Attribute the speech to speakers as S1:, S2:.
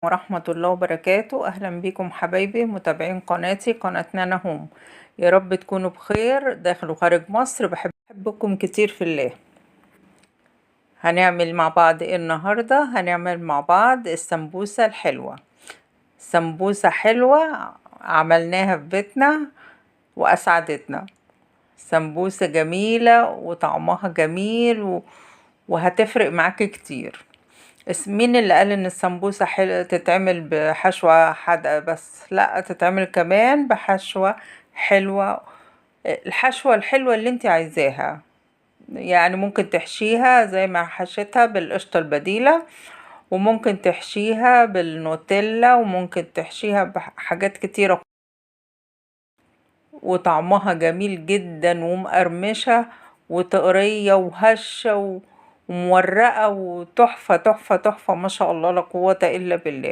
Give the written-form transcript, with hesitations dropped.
S1: ورحمة الله وبركاته. أهلا بكم حبايبي متابعين قناتي، قناة نانا هوم. يا رب تكونوا بخير داخل وخارج مصر. بحبكم كتير في الله. هنعمل مع بعض ايه النهاردة؟ هنعمل مع بعض السمبوسة الحلوة. سمبوسة حلوة عملناها في بيتنا وأسعدتنا. سمبوسة جميلة وطعمها جميل وهتفرق معاك كتير. مين اللي قال ان السمبوسة حلوة تتعمل بحشوة حادقة بس؟ لا، تتعمل كمان بحشوة حلوة، الحشوة الحلوة اللي انت عايزاها. ممكن تحشيها زي ما حشيتها بالقشطة البديلة، وممكن تحشيها بالنوتيلا، وممكن تحشيها بحاجات كتيرة، وطعمها جميل جدا ومقرمشة وطرية وهشة ومورقة وتحفة تحفة تحفة ما شاء الله لا قوة إلا بالله.